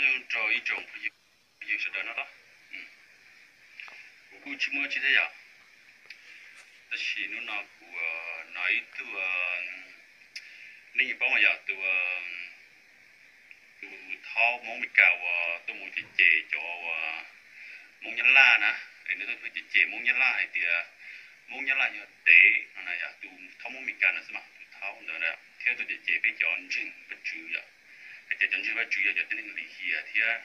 Nyob zoo rau ib tsoom phooj ywg sawv daws no los, kuv kuj tsis muaj tsi thiab yom, tab sis hnub no kuv hnov ib tug, nej yeej paub mas yom, tus, tus thaub Hmoob Meskas uas tuaj mus cem cem cov uas Hmoob Nyab Laj na, es nws tuaj cem cem Hmoob Nyab Laj hais tias Hmoob Nyab Laj yog dev no na yom, tus thaub Hmoob Meskas no xwb mas tus thaub ntawd thiab tuaj cem cem peb cov ntseeg Vajtswv yom, hais tias cov ntseeg Vajtswv yog cov tib neeg lim hiam thiab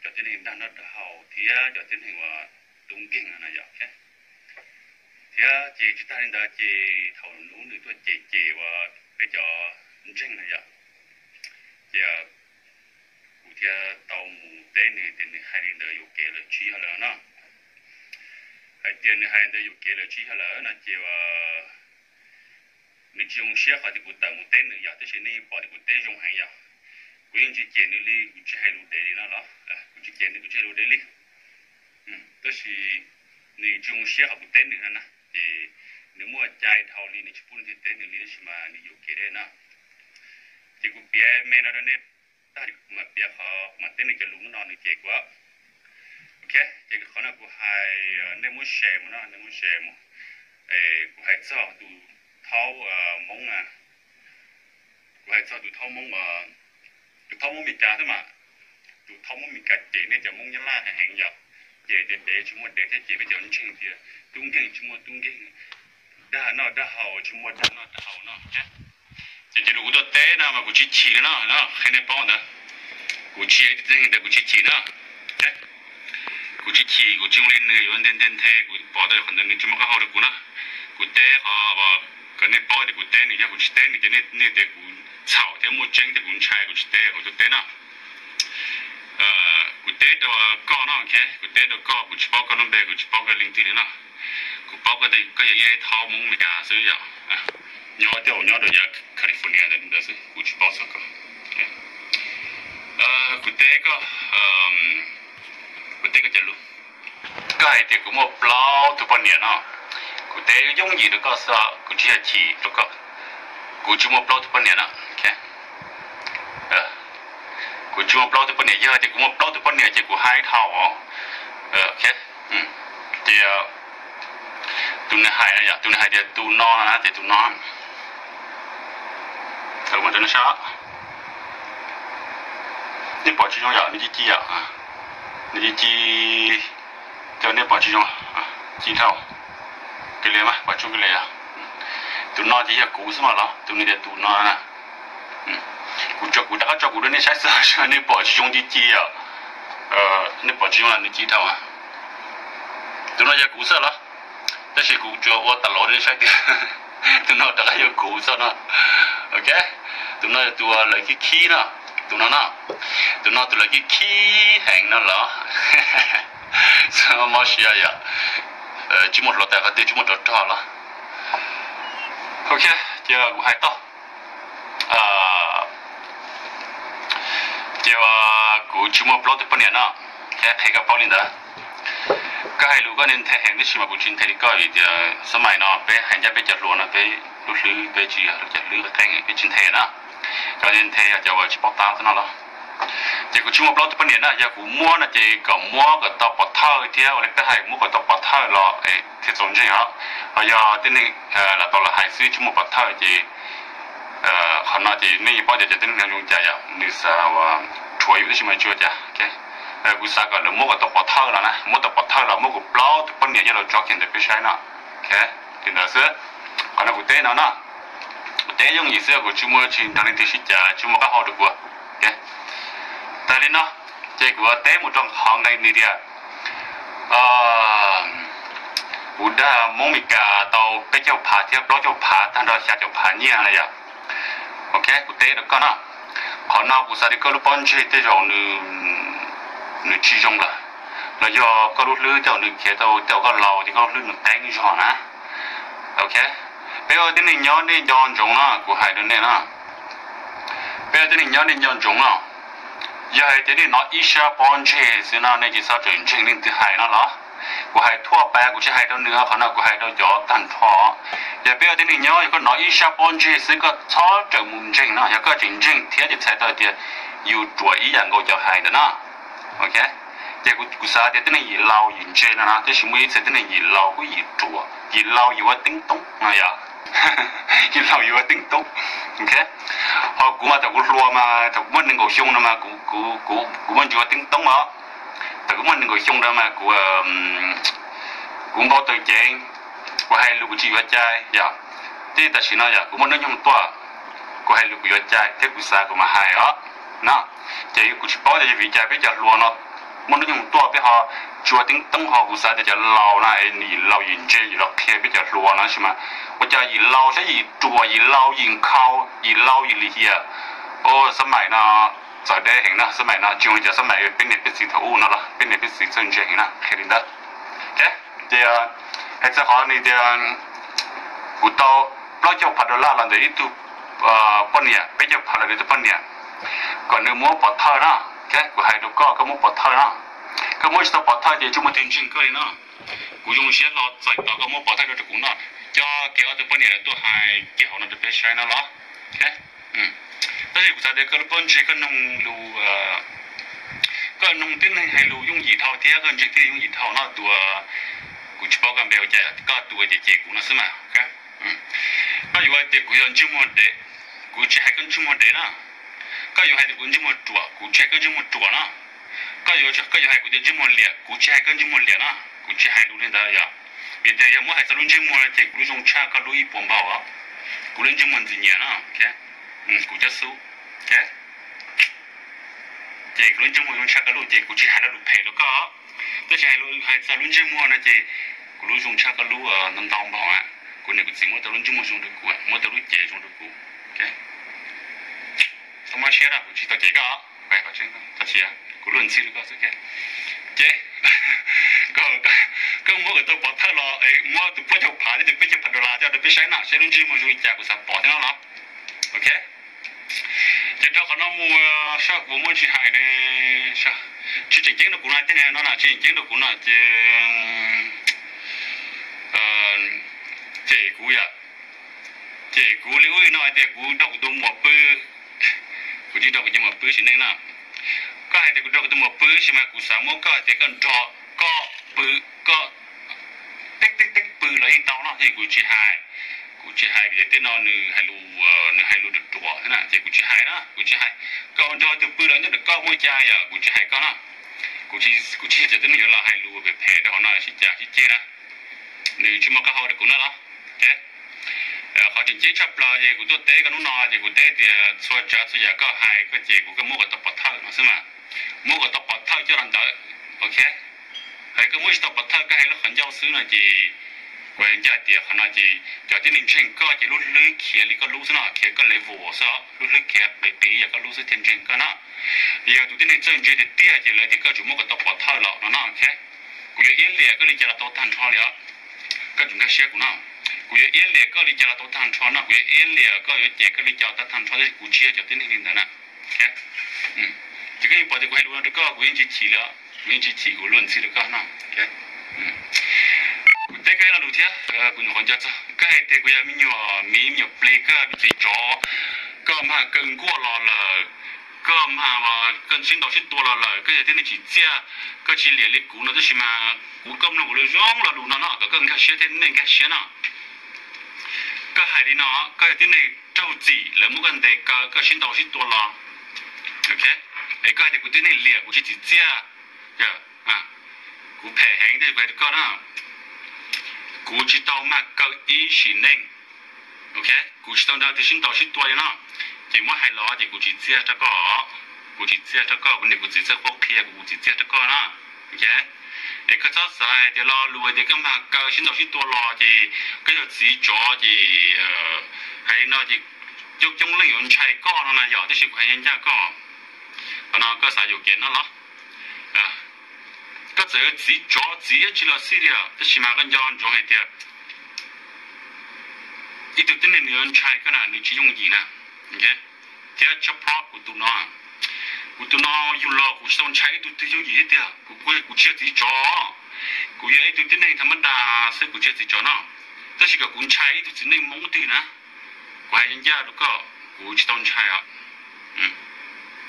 cov tib neeg dag noj dag haus thiab cov tib neeg uas tub nkeeg no na yom. Thiab ces tsis tag li ntawd ces thaum hnub nws tuaj cem cem uas peb cov ntseeg na yom, ces kuv thiaj tau mus teb nws tias nws hais li ntawd yuam kev lawm tsis yog lawm no. Hais tias nws hais ntawd yuam kev lawm tsis yog lawm no ces nws tsis zoo siab qhov tias kuv tawm mus teb nws yom, tab sis nej yeej pom tias kuv teb zoo heev yom. Kuv yeej tsis cem nws li, kuv tsis hais lus dev li no los, kuv tsis cem nws, kuv tsis hais lus dev li. Tab sis nws tsis zoo siab qhov kuv teb nws no na, ces nws muaj cai dhau li nws tsis pub leej twg teb nws li tab sis mas nws yuam kev deb na. Ces kuv piav me no rau nej tag, kuv mam piav qhov kuv mam teb nws cov lus hnub no nws cem kuv. Ok, ces qhov no kuv hais, nej muab share mus no, nej muab share mus. Kuv hais txog tus thaub Hmoob, kuv hais txog tus thaub Hmoob, tus thaub Hmoob Meskas xwb mas, tus thaub Hmoob Meskas cem nej cov Hmoob Nyab Laj heev heev yom, cem tias dev tsis muaj dev thiab cem peb cov ntseeg tias tub nkeeg tsis muaj tub nkeeg, dag noj dag haus tsis muaj dag noj dag haus no. Ces cov lus kuv tuaj teb no mas kuv tsis chim li no, qhia nej paub ntawd, kuv tsis, ntawd kuv tsis chim na. Kuv tsis chim, kuv tsis zoo li nws yuav nthe nthe nthe, kuv pom tau qhov ntawd nws tsis muaj qab hau rau kuv na. Kuv teb qhov kom nej paub tias kuv teb nws, yog kuv tsis teb nws ces nej tias kuv txhaum thiab muaj tseeb tias kuv ntshai, kuv tsis teb, kuv tuaj teb no. Kuv teb rau koj no, ok, kuv teb rau koj, kuv tsis paub koj lub npe, kuv tsis paub koj leej twg li no. Kuv paub koj tias koj yog ib thaub Hmoob Meskas xwb yom, nyob tej nyob rau yav California ntawd xwb, kuv tsis paub txog koj. Kuv teb koj, kuv teb koj cov lus. Koj hais tias kuv muaj plaub tug poj niam no, kuv teb yooj yim rau koj xwb, kuv tsis yog chim rau koj. Kuv tsis muaj plaub tug poj niam no. Kuv tsis muaj plaub tug poj niam, yog tias kuv muaj plaub tug poj niam ces kuv hais dhau. Ces tus nws hais, tus nws hais tias tus no na, ces tus no, nej pom tsis zoo yom, nws ci ci yom, nws ci ci, ces nej pom tsis zoo, ci dhau, kiag li mas pom tsuj kiag li yom. Tus no ces yog kuv xwb mas los, tus nws tias tus no na. Kuv tso, kuv rov qab tso kuv rau nej saib xwb, nej pom tsis zoo ci ci yom, nej pom tsis zoo los nws ci dhau. Tus no yog kuv xwb los, tab sis kuv tsuas ua tas los rau nej saib tias tus no rov qab yog kuv xwb no. Ok, tus no yog tus lawv khib khib no, tus no no, tus no tus lawv khib khib heev no los. Txhob mob siab yom, tsis muaj hluav taws qhov twg tsis muaj rov rog los. Ok, ces kuv hais tau, ces kuv tsis muaj plaub tug poj niam no, qhia koj paub li ntawd. Koj hais lus koj nthe heev tab sis mas kuv tsis nthe li koj vim tias xab mais no peb hais ncaj peb cov hluas no peb lub hlwb peb tsis yog cov hlwb qeeb peb tsis nthe na. Cov nthe yog cov uas tsis paub tab xwb no los. Ces kuv tsis muaj plaub tug poj niam na, yog kuv muab no ces kom muab kom tau pov thawj thiab ua li peb hais muab kom tau pov thawj los thiaj txaus ntseeg os. Ho yog tib neeg lam tau los hais xwb tsis muaj pov thawj ces qhov no ces nej yeej paub tias cov tib neeg no zoo cas yom, nws xav rhuav yus tab sis mas tsis ua cas. Kuv xav kom lawv muab kom tau pov thawj los na, muab tau pov thawj los muab kuv plaub tug poj niam coj los tso kiag ntawm peb saib no. Li ntawd xwb. Qhov no kuv teb no no, kuv teb yooj yim xwb, kuv tsis muaj tsis nrog leej twg sib cav, tsis muaj qab hau rau kuv. Tag li no, ces kuv teb mus rau qhov nqe nws tias kuv dag Hmoob Meskas tau peb caug phav thiab plaub caug phav tag nrho xya caum phav nyiaj na yom. Ok, kuv teb rau koj no, qhov no kuv xav tias koj lub pob ntseg tej zaum nws tsis zoo lawm, los yog koj lub hlwb tej zaum nws khiav tau, tej zaum koj laus ces koj lub hlwb nws qeeb zog na. Ok, peb ua tib neeg nyob nej nco ntsoov no, kuv hais rau nej no, peb ua tib neeg nyob nej nco ntsoov no, yog hais tias nej hnov ib sab pob ntseg xwb no nej tsis txhob tseem ntseeg leej twg hais no los. Kuv hais thuaj pab, kuv tsis hais rau nws, qhov no kuv hais rau cov tag nrho. Yog peb ua tib neeg nyob, yog koj hnov ib sab pob ntseg xwb koj txhob tseem mus ntseeg no, yog koj tseem ntseeg thiab ces txhais tau tias yus ruam ib yam nkaus cov hais ntawd na. Ok, ces kuv xav tias tib neeg yim laus yim ntse no na, tab sis muaj ib txhia tib neeg yim laus kuj yim ruam, yim laus yim ua teeb toob no yom. Yim laus yim ua teeb toob. Ok, ho kuv mas thaum kuv hluas mas thaum kuv muaj nees nkaum xyoo no mas kuv muaj ntsis ua teeb toob os. Thaum kuv muaj nees nkaum xyoo no mas kuv kuv npau taws ceev, kuv hais lus kuv tsis yuav cai yom. Tib tam sim no yog kuv muaj hnub nyoog tuaj, kuv hais lus kuv yuav cai thiab kuv xav kuv mam hais os na. Ces kuv tsis paub tias vim li cas peb cov hluas no muaj hnub nyoog tuaj peb ho tsis ua teeb toob, ho kuv xav tias cov laus no yim laus yim ntse yim los qhia peb cov hluas no tab sis mas ua cas yim laus saib yim ruam, yim laus yim nkhaus, yim laus yim lim hiam. Xab maim no txawv deb heev na, xab maim no tsis zoo li cov xab maim peb niam peb txiv thaum ub no los, peb niam peb txiv txawj ntse heev na, qhia li ntawd. Ces hais txog qhov nws tias kuv tau plaub caug phav dollar los ntawm ib tug poj niam, peb caug phav los ntawm ib tug poj niam, kom nws muab pov thawj na. Kuv hais rau koj, koj muab pov thawj na. Koj muab tsis tau pov thawj ces tsis muaj twg ntseeg koj li no. Kuv zoo siab hlo txais tos koj muab pov thawj rau rau kuv no. Coj kiag ob tug poj niam lawv tuaj hais kiag hauv no rau peb saib no los. Tab sis kuv xav tias koj lub pob ntseg koj noog lus, koj noog tib neeg hais lus yooj yim dhau thiab koj ntseeg tib neeg yooj yim dhau no tus, kuv tsis paub koj npe ua cas koj tus ces ces kuv no xwb mas. Koj yuav hais tias kuv yog ntsej muag dev, kuv tsis hais koj ntsej muag dev na. Koj yuav hais tias kuv ntsej muag ruam, kuv tsis hais koj ntsej muag ruam na. Koj yuav, koj yuav hais kuv tias ntsej muag liam, kuv tsis hais koj ntsej muag liam na, kuv tsis hais lus li ntawd yom. Vim tias yog muab hais txog lub ntsej muag no ces kuv lub zoo tshaj koj lub ib puas npaug os. Kuv lub ntsej muag ntxim nyiam no, kuv cov xub, ces kuv lub ntsej muag zoo tshaj koj lub ces kuv tsis hais lo lus phem rau koj. Tab sis hais lus, hais txog lub ntsej muag no ces kuv lub zoo tshaj koj lub ntau ntau npaug. Kuv niam kuv txiv muab tau lub ntsej muag zoo rau kuv, muab tau lub cev zoo rau kuv. Txhob mob siab na, kuv tsis tau cem koj, kuv luag ntxhi rau koj xwb. Ces koj muab kom tau pov thawj los, muab tus plaub caug phav thiab tus peb caug phav dollar coj rau peb saib na, saib lub ntsej muag zoo li cas kuv xav pom thiab no los. Ok, ces rau qhov no mus, sab kuv muab tsis hais ne, tsis tseem ceeb rau kuv no thiab ne, no na tsis tseem ceeb rau kuv no ces, ces kuv yom, ces kuv li ub li no hais tias kuv nrog kuv tus muam pw, kuv tsis nrog kuv cov muam pw sim neej na. Koj hais tias kuv nrog kuv tus muam pw sis mas kuv xav muab koj hais tias koj nrog koj pw, koj teeb teeb teeb pw los yeej tau no, tab sis kuv tsis hais, kuv tsis hais vim tias tej no nws hais lus, nws hais lus ruam ruam thiab na, ces kuv tsis hais na, kuv tsis hais. Koj nrog tus pw los nyob ntawm koj muaj cai yom, kuv tsis hais koj na. Kuv tsis, kuv tsis yog cov tib neeg yuav los hais lus phem phem rau hauv no sib cav sib ceg na. Nws tsis muaj qab hau rau kuv na los. Qhov tseem ceeb tshaj plaws ces kuv tuaj teb koj hnub no ces kuv teb tias txhua tsav txhua yam koj hais koj ces kuv koj muab kom tau pov thawj no xwb mas. Muab kom tau pov thawj coj los ntawd, ok. Hais koj muab tsis tau pov thawj koj hais lub qhov ncauj xwb no ces kuv ncaj tias qhov no ces cov tib neeg ntseeg koj ces lub hlwb khiav li koj lub xwb no, khiav koj level xwb, lub hlwb khiav qis qis yam koj lub xwb thiaj ntseeg koj na. Yog tus tib neeg txawj ntse tiag tiag ces lawv tias koj tsuas muab kom tau pov thawj los no no, ok. Kuv yuav iab liam koj li cas los tau tag nrho li os. Koj tsum nkag siab kuv no. Kuv yuav iab liam koj li cas los tau tag nrho no, kuv yuav iab liam koj yuav cem koj li cas tau tag nrho, tab sis kuv tsis yog cov tib neeg li ntawd na. Ces koj yeej pom tias kuv hais lus no rau koj kuv yeej tsis chim li os, kuv yeej tsis chim, kuv luag ntxhi rau koj no. Kuv teb koj ib lo lus thiab, kuv nyuam qhuav nco txog koj hais tias kuv yog me nyuam miv me nyuam plig, koj yog me txiv tsov, koj mag kaw nkuaj los lawm, koj mag, koj sib ntaus sib tua los lawm, koj yog tib neeg tsim txiaj, koj tsis liam li kuv no, tab sis mas kuv, koj mloog kuv lus zoo lo lus no no kom koj nkag siab thiab nej nkag siab no. Koj hais li no, koj yog tib neeg raug txim lawv muab koj ntes kaw koj sib ntaus sib tua los, ok, es koj hais tias kuv tib neeg liam kuv tsis tsim txiaj, kuv phem heev tias kuv hais rau koj na, kuv tsis tau mag kaw ib sim neej, ok, kuv tsis tau nrog tus sib ntaus sib tua li no, ces muab hais los ces kuv tsim txiaj rau koj, kuv tsim txiaj rau koj, kuv niam kuv txiv txawj qhuab qhia kuv, kuv tsim txiaj rau koj na, ok. Es koj txhob xav tias lo lus tias koj mag kaw sib ntaus sib tua los ces koj yog txiv tsov ces hais li no ces coob coob leej yuav ntshai koj no na yom, tab sis kuv hais ncaj koj, qhov no koj xav yuam kev no los, koj txawm yuav txiv tsov txiv dab tsi los xij li, tab sis mas koj nco ntsoov hais tias ib tug tib neeg nws yuav ntshai koj na nws tsis yooj yim na, thiab tshaj plaws kuv tus no, kuv tus no yug los kuv tsis tau ntshai ib tug twg yooj yim thiab tiag, kuv, kuv tsis yog txiv tsov, kuv yog ib tug tib neeg tha mab das xwb, kuv tsis yog txiv tsov no, tab sis kom kuv ntshai ib tug txiv neej Hmoob twg na, kuv hais ncaj rau koj, kuv tsis tau ntshai os.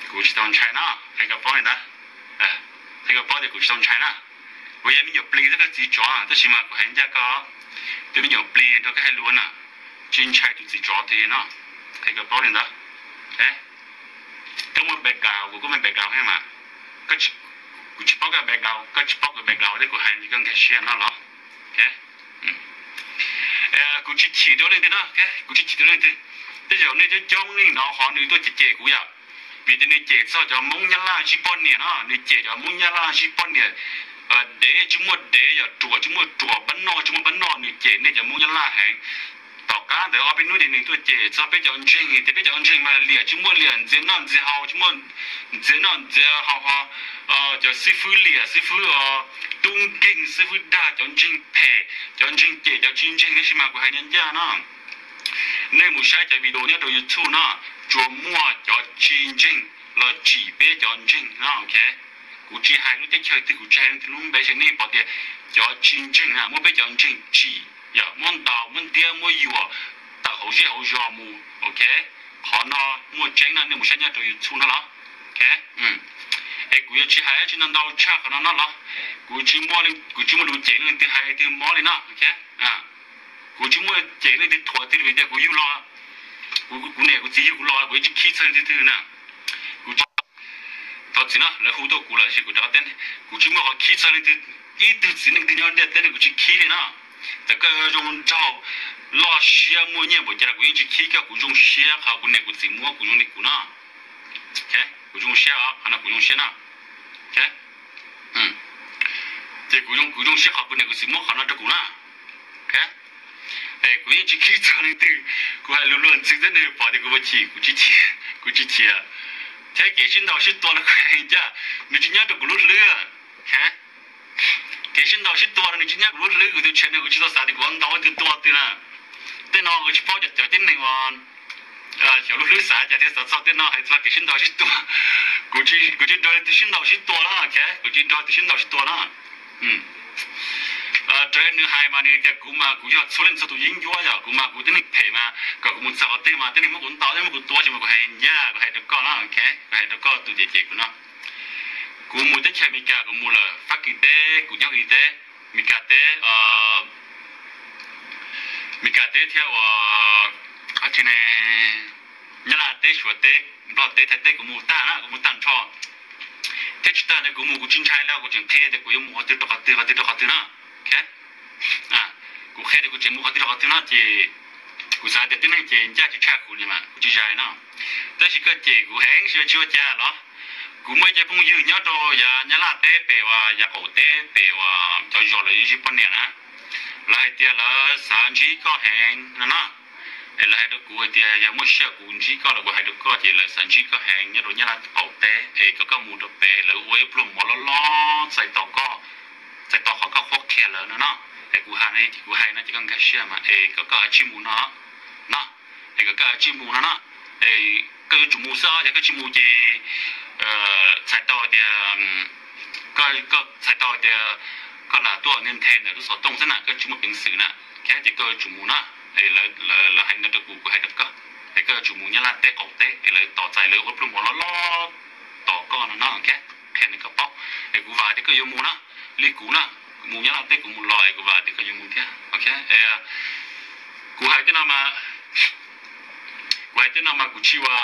Kuv tsis tau ntshai na, qhia koj paub li ntawd. Qhia koj paub tias kuv tsis tau ntshai na. Kuv yog me nyuam plig thiab koj txiv tsov, tab sis mas kuv hais ncaj koj, tus me nyuam plig nrog koj hais lus na, tsis ntshai tus txiv tsov twg no. Qhia koj paub li ntawd. Koj muaj background, kuv kuj muaj background thiab mas. Kuv tsis paub koj background, koj tsis paub kuv background thiab, kuv hais li koj nkag siab no los. Kuv tsis chim rau leej twg na, kuv tsis chim rau leej twg. Tej zaum nej coob coob nej hnov qhov nws tuaj cem cem kuv yom, vim tias nws cem txog cov Hmoob Nyab Laj zij poj niam no, nws cem cov Hmoob Nyab Laj zij poj niam, dev tsis muaj dev, yog ruam tsis muaj ruam, pab noj tsis muaj pab noj, nws cem nej cov Hmoob Nyab Laj heev. Tom qab ntawd ob peb hnub ces nws tuaj cem txog peb cov ntseeg tias peb cov ntseeg mas liam tsis muaj liam, ntxias noj ntxias haus tsis muaj, ntxias noj ntxias haus ho, cov xib fwb liam xib fwb, tub nkeeg xib fwb dag cov ntseeg phem, cov ntseeg cem cov tsis ntseeg, tab sis mas kuv hais ncaj ncaj no, nej mus saib cov video nyob rau YouTube no, tsuas muaj cov tsis ntseeg los tsim peb cov ntseeg no. Kuv tsis hais lub teb chaws twg, kuv tsis hais leej twg lub npe, nej pom tias cov tsis ntseeg na muab peb cov ntseeg tsim, yog muab ntaus muab ntiab muab yuam tawm hauv zej hauv zos mus. Qhov no muaj tseeb no, nej mus saib nyob rau YouTube no los. Es kuv yuav tsis hais tsis ntau ntau tshaj qhov no no los. Kuv tsis muaj, kuv tsis muaj lus cem leej twg hais twg mob li no. Kuv tsis muaj cem leej twg thuam twg vim tias kuv yug los, kuv niam kuv txiv yug kuv los kuv yeej tsis khib txog leej twg twg na. Kuv, thov txim no, lawv hu tuaj kuv lawm es kuv rov qab teb, kuv tsis muaj qhov khib txog leej twg, ib tug txiv neej twg nyob ntiaj teb no kuv tsis khib li no. Txawm koj zoo nraug, loj siab muaj nyiaj npaum cas los kuv yeej tsis khib koj, kuv zoo siab qhov kuv niam kuv txiv muab kuv zoo li kuv no. Kuv zoo siab, qhov no kuv zoo siab no. Ces kuv, kuv zoo siab qhov kuv niam kuv txiv muab qhov no rau kuv na. Es kuv yeej tsis khib txog leej twg, kuv hais lus luag ntxhi thiab nej pom tias kuv ua chim, kuv tsis chim, kuv tsis chim. Thiab kev sib ntaus sib tua los kuv hais ncaj, nws tsis nyob rau kuv lub hlwb. Kev sib ntaus sib tua los nws tsis nyob kuv lub hlwb, kuv tus channel kuv tsis tau xav tias kuv yuav ntaus leej twg tua twg na. Tej no kuv tsis paub cov, cov tib neeg uas xyov lub hlwb xav cas thiaj xav txog tej no hais txog kev sib ntaus sib tua. Kuv tsis nrog leej twg sib ntaus sib tua na, kuv tsis nrog leej twg sib ntaus sib tua na. Raws li nws hais mas nws tias kuv mas kuv yog txhua leej txhua tus yeeb ncuab, yog kuv mas kuv tib neeg phem mas kom kuv mus txog qhov twg mas tib neeg muab kuv ntaus, tib neeg muab kuv tua, ces mas kuv hais ncaj, kuv hais rau koj na, kuv hais rau koj tus cem cem kuv no. Kuv mus teb chaws Amelikas kuv mus lawm, Fab Kis teb kuv nyob Kis teb, Amelikas teb, Amelikas teb thiab uas, Nyab Laj teb, Suav teb, Nplog teb, Thaib teb kuv mus tag na, kuv mus tag nrho. Thiab tsis tas ntawd kuv mus kuv tsis ntshai li, kuv tseem qhia tias kuv yuav mus qhov twg rau qhov twg, qhov twg rau qhov twg na. Kuv qhia tias kuv tseem mus qhov twg rau qhov twg no ces kuv xav tias tib neeg ces ncaj tsis tshaj kuv li mas kuv tsis zais no. Tab sis koj cem kuv heev, tsis ua cas los. Kuv muaj ib co phooj ywg nyob rau yav Nyab Laj teb pem uas yav qaum teb pem uas cov zos lawv yuav zij poj niam na, lawv hais tias lawv xav ntsib koj heev no na. Es lawv hais rau kuv hais tias yog muaj sij hawm kuv ntsib koj los kuv hais rau koj, ces lawv xav ntsib koj heev nyob rau Nyab Laj qaum teb, es kom koj mus rau pem lawv ua ib pluag mov loj loj txais tos koj, txais tos qhov koj qhuab qhia lawv no no. Es kuv hais, kuv hais no ces koj nkag siab mas, es kom koj tsij mus no no, es kom koj tsij mus no no. Es koj yuav tsum mus xwb, yog koj tsis mus ces txhais tau tias, koj txhais tau tias koj lam tuaj nthe nthe ntawm lub xov tooj xwb na, koj tsis muaj peev xwm na. Ces koj yuav tsum mus na. Lawv hais no rau kuv, kuv hais rau koj, es koj yuav tsum mus Nyab Laj teb qaum teb, es lawv tos txais lawv ua pluag mov loj loj tos koj no no. Qhia nws koj paub, es kuv vam tias koj yuav mus na, li kuv na, kuv mus Nyab Laj teb kuv mus los es kuv vam tias koj yuav mus thiab. Kuv hais tej no mas, kuv hais tej no mas kuv tsis ua